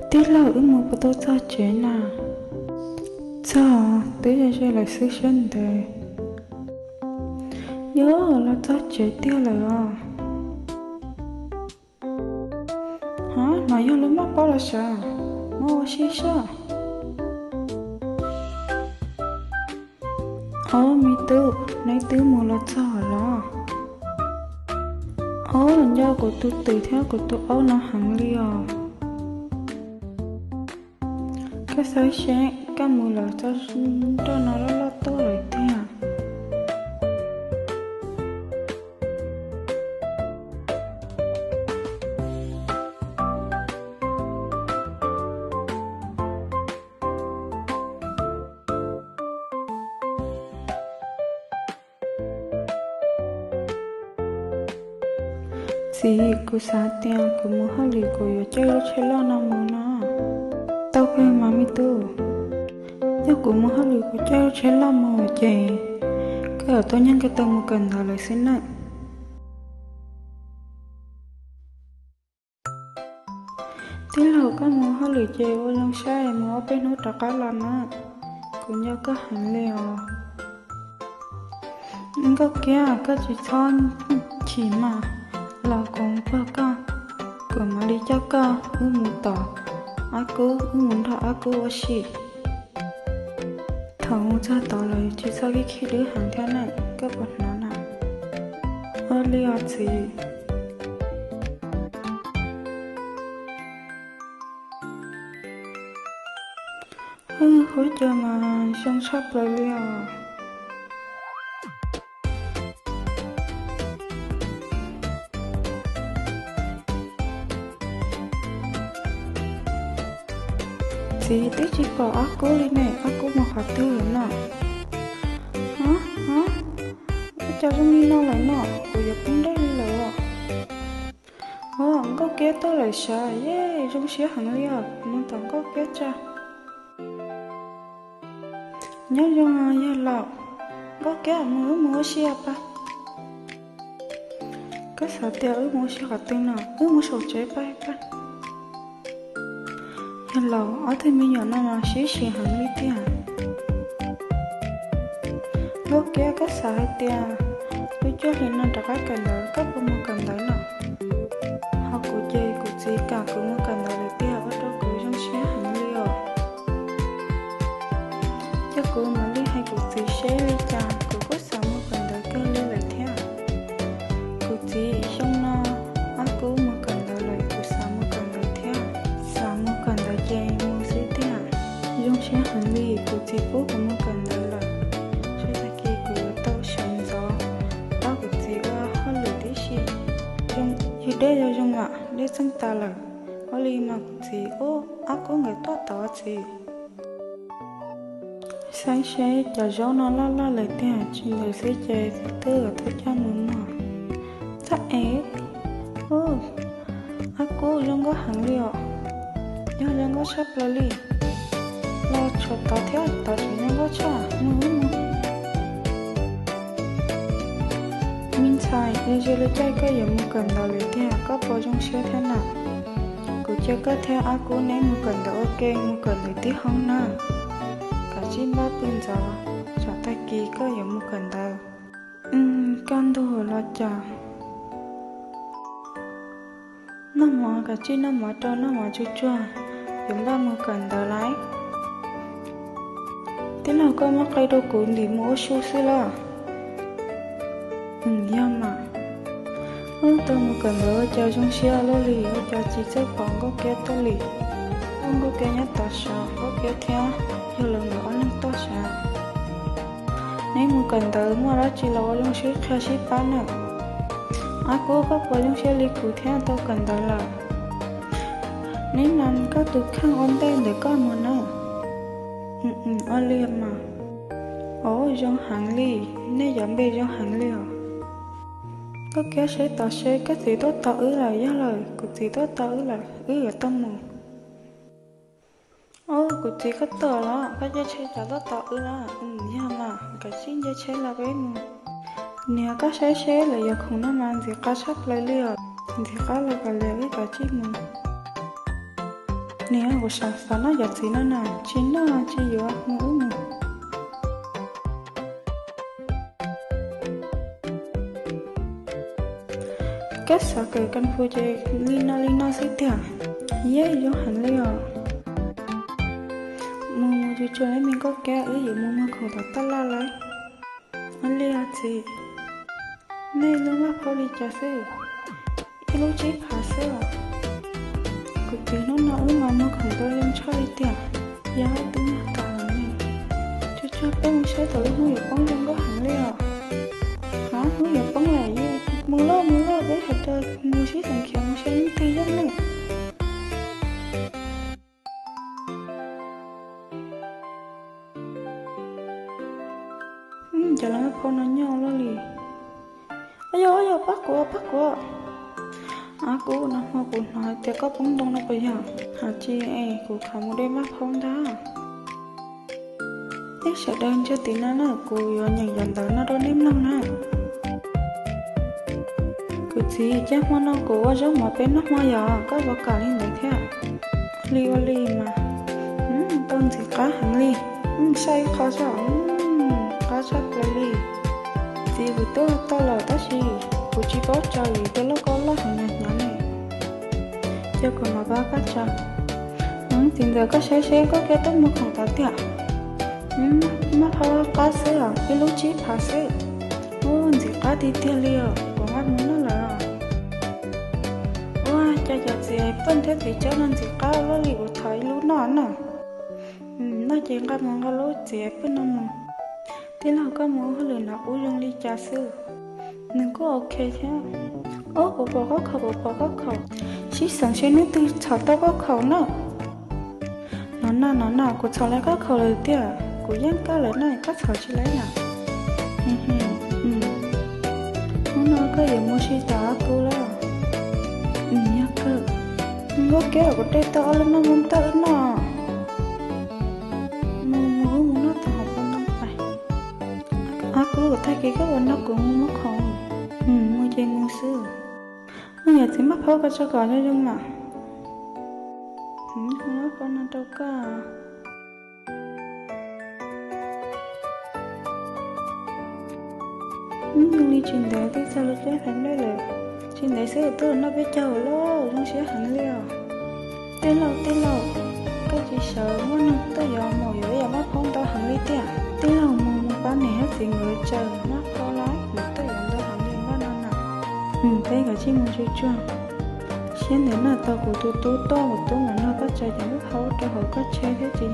Tij laug, wb mus puas tau txog tsev na? Txog, twb ze ze lawm xwb sab ntawd. Yog los txog tsev tiag lawm os. Hov, no yog lub maj pob los sav, muab ua si sab. Ob, me tub, neb twb mus los txog los? Ob, nco kuv tus twm thiab kuv tus aub no heev li os. Koj xav seb, koj mus los txog nroj no loj loj tuaj lawm tiag. Txiv, kuv xav tias kuv mus hauj lwm kuv yuav caij lub tsheb loj no mus no. Tau kawg mas me tub. Yog kuv mus hauj lwm kuv caij lub tsheb loj mus ces koj yuav tau nyiag koj tau mus kawm ntawv lawm xwb na. Tij laug, koj mus hauj lwm ces ua zoo saib mus ob peb hnub rov qab los na. Kuv nco koj heev li os. Nkauj Kiab, koj tsis txhob chim mas, los kuv npog koj, kuv mam li coj koj wb mus tom Ab Kub, wb mus nrog Ab Kub ua si. Thaum mus txog tod lawm tsis txhob khib khib dwb heev thiab na, koj puas hnov na? Ua li os txiv. Huab cua mas zoo tshaj plaws li os. Txiv, twb tsis pom Ab Kub li ne, Ab Kub mus qhov twg lawm no? Ua cas zoo li no lawm no, kuv yuav poob dej li lawm os. Os, Nkauj Kiab tuaj lawm sav, yej zoo siab heev li os, mus tom Nkauj Kiab tso. Nyob zoo yawg laus, Nkauj Kiab, mus wb mus ua si pab. Koj xav tias wb mus ua si qhov twg no, wb mus saum tsev pab pab. Yawg laus, ob tug me nyuam no mas sib sim heev li tiag. Nkauj Kiab, koj xav hais tias wb cuaj hlis no rov qab kawm ntawv koj puas mus kawm ntawv no? Ho kuv ces kuv txiv kam kuv mus kawm ntawv lawm tiag, ua rau kuv zoo siab heev li os. Ces kuv mam li hais kuv txiv seb li cas, kuv kuj xav mus kawm ntawv kawg li lawm thiab. Kuv txiv, xyoo no Ab Kub mus kawm ntawv lawm, kuv xav mus kawm ntawv thiab. Xav mus kawm ntawv ces mus xwb tiag. Zoo siab heev li, kuv txiv pub kuv mus kawm ntawv lawm. Seb tag kis kuv yuav tau sawv ntxov pab kuv txiv ua hauj lwm tib si. Yog dej zoo zoo mas, dej txeej tas lawm. Ua li mas kuv txiv, ub, Ab Kub nkawd tuaj tod txiv. Saib seb cov zaub no loj loj lawm tiag, tsis ntev xwb ces twb yuav tau coj mus muag. Txaj es, ub, Ab Kub zoo nkauj heev li os. Yog zoo nkauj tshaj plaws li. Los tshuav tod thiab, tod tseem zoo nkauj tshaj, mus wb mus. Me ntxhais, nws zoo li caij koj yuav mus kawm ntawv lawm tiag, koj puas zoo siab thiab na? Kuv cia koj thiab Ab Kub neb mus kawm ntawv ua ke, mus kawm ntawv tib hoob na. Kav tsij npaj pw ntxov, tsam tag kis koj yuav mus kawm ntawv. Kaj ntug los cas. Noj mov, kav tsij noj mov rau noj mov tsuag tsuag, yuav npaj mus kawm ntawv lawm. Tij laug, koj muab qe rau kuv ntim mus ua su xwb los? Yog mas. Wb tau mus kawm ntawv ua cas zoo siab luaj li, ua cas tsis txawj pom Nkauj Kiab tuaj li. Nkauj Kiab nyob tod sav, Nkauj Kiab thiab yawg laus nkawd ob leeg tuaj sav. Neb mus kawm ntawv muaj dab tsi los ua zoo sib qhia sib pab na. Ab Kub, koj puas zoo siab li kuv thiab tau kawm ntawv lawm? Neb na, koj tus kheej ua ntej ntawm koj mus na. Ua li mas. Os, zoo heev li, nej cov npe zoo heev li os. Nkauj Kiab, seb tom seb koj txiv tuaj tos wb lawm, yog lawm, kuv txiv tuaj tos wb lawm, wb yuav tau mus. Os, kuv txiv koj tuaj los, koj caij tsheb cav tuaj tos wb los? Yog mas, kav tsij nce tsheb los peb mus. Niam, koj saib seb lawv yuav khoom no mas ntxim qab tshaj plaws li os, ntxim qab los kav liam wb kav tsij mus. Niam, kuv xav xav noj cov txiv no na, tsis noj tsis yuav, mus wb mus. Koj xav kawm kas fus ces li no li no xwb tiag, yeej zoo heev li os. Mus mus tsuag tsuag ib me nkauj kiab, wb yuav mus muag khoom tom taj laj lawm. Ua li os txiv, nej lub maj phaub li cas xwb? Ib lub tsib phav xwb os. Kuv txiv, hnub no wb mas muag khoom ntau zoo tshaj li tiag, yog wb twb mag tas lawm ne. Tsuag tsuag peb mus saib thaum lub hnub yuav poob zoo nkauj heev li os. Hab, hnub yuav poob lawm, mus lauj mus lauj, peb hais tias mus sib xeem khiav mus saib leej twg yeej ne. Cov laj maj phaub no nyob loj li. Yog, yog, pab kuv, pab kuv. Ab, kuv nag hmo kuv hnov hais tias koj poob ntoo no puas yog? Hais tsis es kuv khav mus de maj phaub ntag. Nej sawv daws ntsia tim no na, kuv yuav nyeem cov ntawv no rau nej mloog na. Kuv txiv, cas hmo no kuv ua zaub mov peb noj hmo yog koj puas kam li ntawd thiab? Li ua li mas, tau ntxim qab heev li. Saib ib qho saib, qab tshaj plaws li. Txiv, kuv twb tau lawm tab sis kuv tsis paub tso vim tias lub koj loj heev na hnyav ne. Ces kuv mam pab koj tso. Txiv ntxawm, koj saib seb koj kiag tuaj muag khoom tod tiag. Maj phaub qab xwb os, ib lub tsib phav xwb. Ub, ntxim qab tiag tiag li os, kuv nqa mus noj lawm. Ua cas cov txiv paj thiab txiv caub no ntxim qab luaj li, kuv thov ib lub noj na. Noj ces nqa mus nqa lub txiv paj no mus. Tij laug, koj mus ua hauj lwm no ub zoo li cas xwb? Nws kuj ok thiab. Ub, kuv pom koj khaum, kuv pom koj khaum. Sib xeem seb hnub twg txhom tau koj khaum na. No na, no na, kuv txhom lawv koj khaum lawm tiag, kuv yeej koj lawm na, koj txhom tsis lawv na. Hnub no koj yuav mus sib tau ab kub lawm? Yog kawg. Nkauj kiab, kuv de tau ob lub noj mus tawm wb noj. Mus mus wb mus noj tau hauv paus ntoo pais. Ab kub, tag kis koj puas nrog kuv mus muag khoom? Mus ces mus xwb. Ua yam txiv maj phaub ko tso kom zoo zoo na. Ko no rau koj. Zoo li tsis ntev twb txog lub caij hais nplej lawm. Tsis ntev xwb twb los noj peb caug lawm, zoo siab heev li os. Tij laug, tij laug, koj tsis sawv, muaj neeg tuaj yuav maum yuav yam maj phaub ntau heev li tiag. Tij laug, mus mus pab niam thiab txiv nkawd tsaws maj phaub lawm, kuv tuaj yuav ntau heev li npaj no na. Peb kav tsij mus tsuag tsuag. Siab ntev no tau kuv tus tub tuaj, kuv tub mam nrog koj tsaws cov maj phaub rau hauv koj tsheb thiab tsis